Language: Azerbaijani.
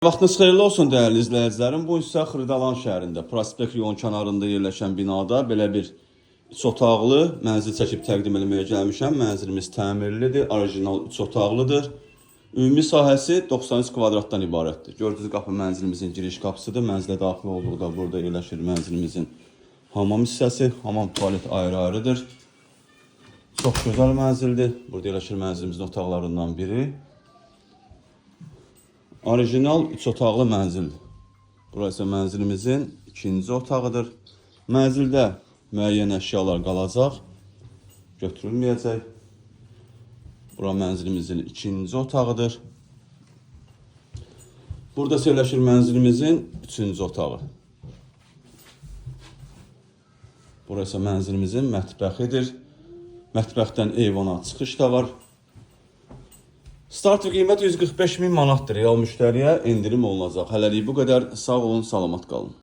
Vaxtınız xeyirli olsun dəyərli izləyicilərim. Bu isə Xırdalan şəhərində, Prospekt yolun kənarında yerləşən binada belə bir üç otaqlı mənzil çəkib təqdim etməyə gəlmişəm. Mənzilimiz təmirlidir, orijinal üç otaqlıdır. Ümumi sahəsi 93 kvadratdan ibarətdir. Gördüyünüz qapı mənzilimizin giriş qapısıdır. Mənzilə daxil olduqda burada yerləşir mənzilimizin hamam hissəsi. Hamam tualet ayrı-ayrıdır. Çox gözəl mənzildir. Burada yerləşir mənzilimizin otaqlarından biri. Orijinal 3 otaqlı mənzildir. Burası mənzilimizin ikinci otağıdır. Mənzildə müəyyən əşyalar qalacaq, götürülməyəcək. Bura mənzilimizin ikinci otağıdır. Burada yerləşir mənzilimizin üçüncü otağı. Burası mənzilimizin mətbəxidir. Mətbəxdən eyvana çıxış da var. Start qiymət 145 min manatdır. Real müştəriyə endirim olunacaq. Hələlik bu qədər. Sağ olun, salamat qalın.